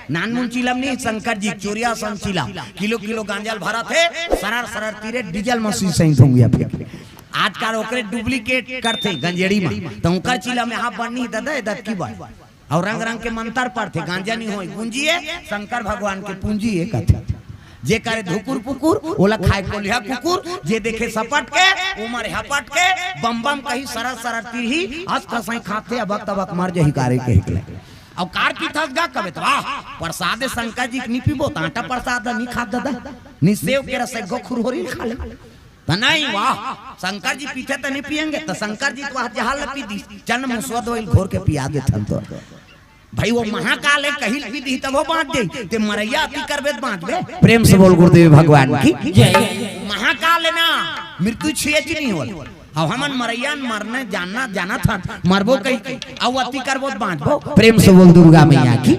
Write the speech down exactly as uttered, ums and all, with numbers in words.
नानमुन चिलम नहीं, शंकर जी चोरिया सन चिलम। किलो किलो गांजा ल भरत हे, सरर सरर तीरे डीजल मशीन सही भोंगिया फेंक। आजकल ओकरे डुप्लीकेट करथे गंजेड़ी में, त ओकर चिलम यहाँ बननी ददा, दत की बात। अउ रंग रंग के मंतर पढ़थे, गांजा नहीं होय गुंजिए, शंकर भगवान के पूंजी ए कथे। जे करे धुकुर पुकुर, ओला खाए कोलिहा कुकुर, जे देखे सपट के, उमर हपट के, बम बम कही सरर सरर तीरही, अस कसई खाथे, अबक तबक मर जही कारे के हिकले। अउ कार पीथस गा कबे त, वाह, प्रसाद शंकर जी के नी पीबो, त आटा प्रसाद नी खात ददा, नी सेव के रस एगो खुरहोरी खा ले। त नहीं, वाह, शंकर जी पीथे त नहीं पियेंगे, त शंकर जी तो वह जहाल पी दी, चल मुसवा दो घोर के पिया देथन तो। भाई वो महाकाल हे, कहिल पी दी तब वो बांच जाई, ते मरैया अति करबे त बांचबे। प्रेम से बोल गुरुदेव भगवान की। महाकाल हे ना, मृत्यु छुए च नहीं होल। अब हमन मरैया मरने जानना, जाना था, मरबो कही के, अब अति करबो त बांचबो। प्रेम से बोल दुर्गा मैया की।